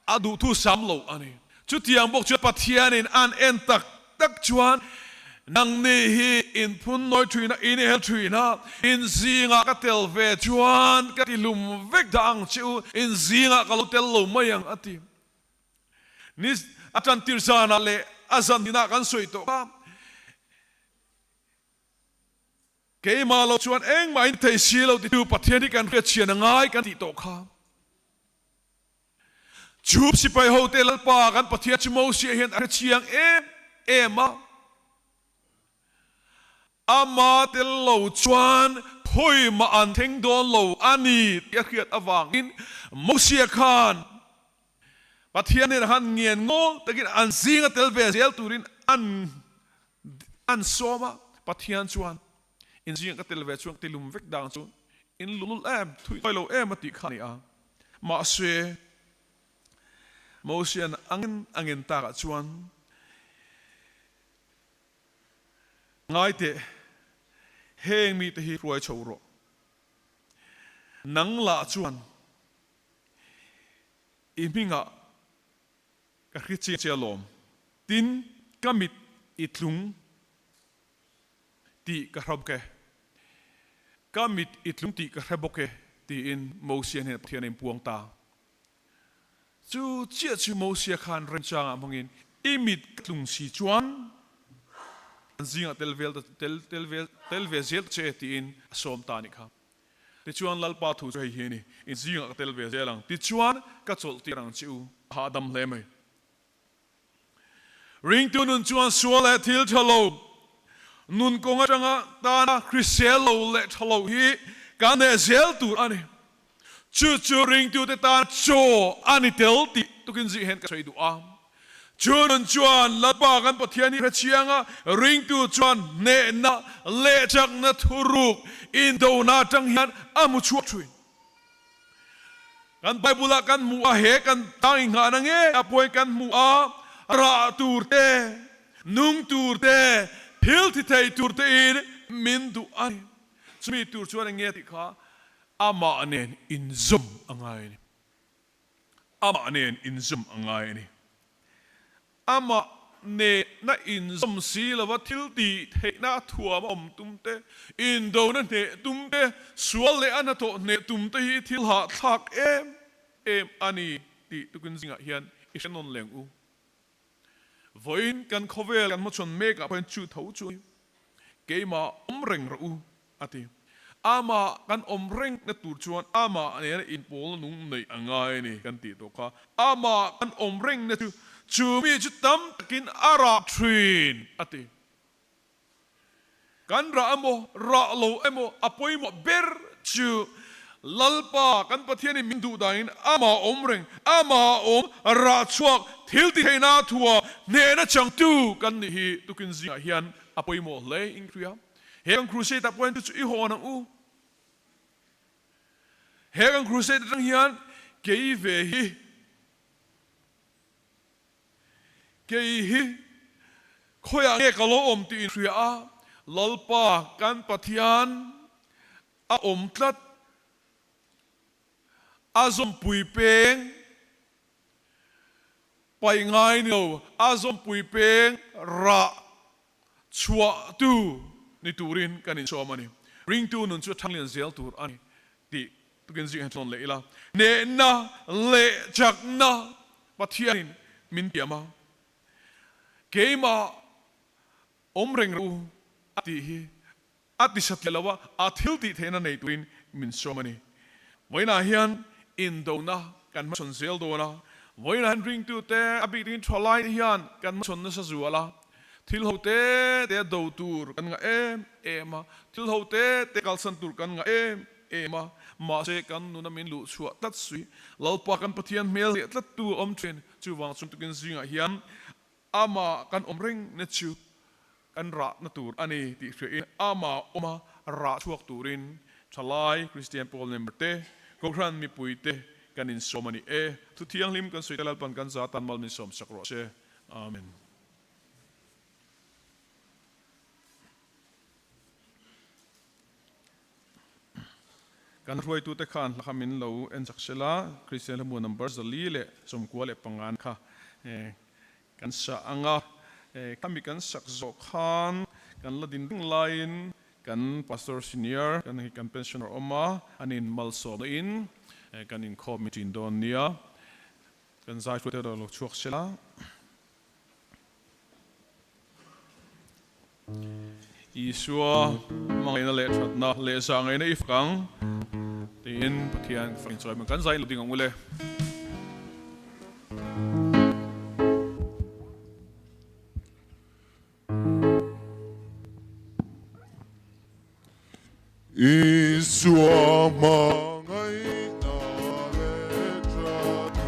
A duhthu sam lo a ni. Chutiang bawk chuan Pathianin an en tak tak chuan, Nangni hi in phun nawi thin a, in hel thin a, in zingah ka tel ve chuan ka ti hlum vek dah ang che u, in zingah ka lo tel lo mai ang, a ti. Ni a tantir zanah leh a zan hnihna kan sawi tawh kha. Keimah lo chuan engmah in thei si lo titu Pathian hi kan hriatchhian a ngai kan tih tawh kha. Chu sipai hote Lalpa kan Pathian chu Mosia hian a hrechiang em em a. Ama tel lo chuan phawimah an thleng dawn lo a ni tih a hriat avangin Mosia khan Pathian nen han ngen ngawl takin an zinga tel ve zel turin an an sawm a. Pathian chuan in zinga ka tel ve chuan ka tilum vek dang chu in lulul em, thuih tawi lo em a tih kha a ni a. Mahse, Mosia'n angin a ngen takah chuan Ngai teh, heng mite hi hruai chho rawh. Nang lah chuan i hmingah ka hri chiang che alawm. Tin, ka mit i tlung tih ka hre bawk e. Ka mit i tlung tih ka hre bawk e, tiin Mosia hnenah Pathian a inpuang ta. Chu chiah chu Mosia khan remchangah hmangin, I mit ka tlung si chuan an zingah tel vel tel tel vel tel ve zel ta che, tiin a sawm ta a nih kha. Tichuan Lalpa thu chu hei hi a ni, In zingah ka tel ve zel ang, tichuan ka chawlh tir ang che u, a hahdam hle mai. Ringtu nun chuan sual leh thil tha lo, nun kawng atanga tana hrisel lo leh tha lo hi kan hneh zel tur a ni. Chu chu ringtute tan chaw a ni tel tih tukin zih hian ka sawi duh a. Chu nun chuan Lalpa kan Pathian hi hrechiang a, ringtu chuan hnehna leh chakna thuruk indona atang hian a hmu chhuak thin. Kan Bible ah kan hmuh a, he kan tang inghahna nge a pawhin kan hmuh a, rah tur te, nung tur te, thil thi thei tur te in min duh a ni. Chumi tur chuan eng nge tih kha amah nen inzawm a ngai a ni. Amah nen inzawm a ngai a ni. Amah nena inzawm si lova thil tih theihna thuam a awm tum te, indona hneh tum te, sual leh a hnathawh hneh tum te hi thil hahthlak em em a ni tih tukin zingah hian i hre nawn leng u. Vawiin kan khawvel kan hmachhawn mekah pawhin chu tho chu a ni. Keimah awm reng rawh u, a ti. Amah kan awm reng na tur chuan amah nena inpawlna nung neih a ngai a ni kan tih tawh kha. Amah kan awm reng na chu chu mi chu tam takin a rah thin, a ti. Kan rah emaw, rah lo emaw a pawimawh ber chu Lalpa kan Pathianin min duh dahin amah awm reng, amah awm rah chhuak thil ti theihna thua hnehna changtu kan nih hi tukin zingah hian a pawimawh hle in hria. He kan crusade ah pawhin chu chu i hawn ang u. He kan crusade atang hian kei ve hi, kei hi khawiah nge ka lo awm tih in hria a, Lalpa kan Pathian a awm tlat, a zawmpui peng paih ngai ni lo, a zawmpui peng rah Chhuahtu ni turin kan insawm a ni. Ringtu nun chu a thanglian zel tur a ni tih tukin zing hian tlawn leh ila. Hnehna leh chakna Pathianin min tiam a, keimah awm reng rawh u a tih hi a ti satliah lo a, a thil tih theihna nei turin min sawm a ni. Vawiinah hian indona kan hmachhawn zel dawn a, vawiinah hian ringtute a bik takin thalai te hian kan hmachhawn nasa zual a, thil ho te te a do tur kan ngah em em a, thil ho te te kalsan tur kan ngah em em a, mahse kan nuna min luh chhuah tlat sui Lalpa kan Pathian hmel leh tlat tu a awm thin, chuvang chung tukin zingah hian Amah kan awm reng na chu kan rahna tur a ni tih hriain amah awma rah chhuak turin thalai Kristian pawl member te, Kohhran mipui te kan insawm a ni e. Thu thianghlim kan sawi te Lalpan kan za tan mal min sawm sak rawh se. Amen. Kan hruaitute khan hla kha min lo en chak sela, Kristian hlamu number 495 kha kan sa ang a. Khami kan sak zawh khan kan la din reng laiin kan Pastor Senior kan hi kan pensioner awm a, an in malsawmna in kan inkhawm in ṭin dawn nia. Kan zai hruaite erawh lo chhuak sela. Isua hmangaihna leh thatna leh zahngaihna i fak ang tiin Pathian ka fakin chawi kan zai lo ding ang u le. Isua hmangaihna leh thatna leh zahngaihna i.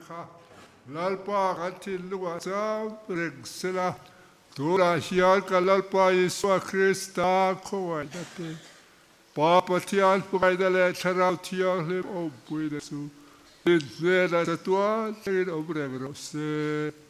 kha Lalpa kan thinlungah cham reng sela, tunah hian kan Lalpa Isua Krista khawngaihna te, Pa Pathian hmangaihna leh Thlarau Thianghlim awmpuina chu in hnenah chatuan thlengin awm reng rawh se.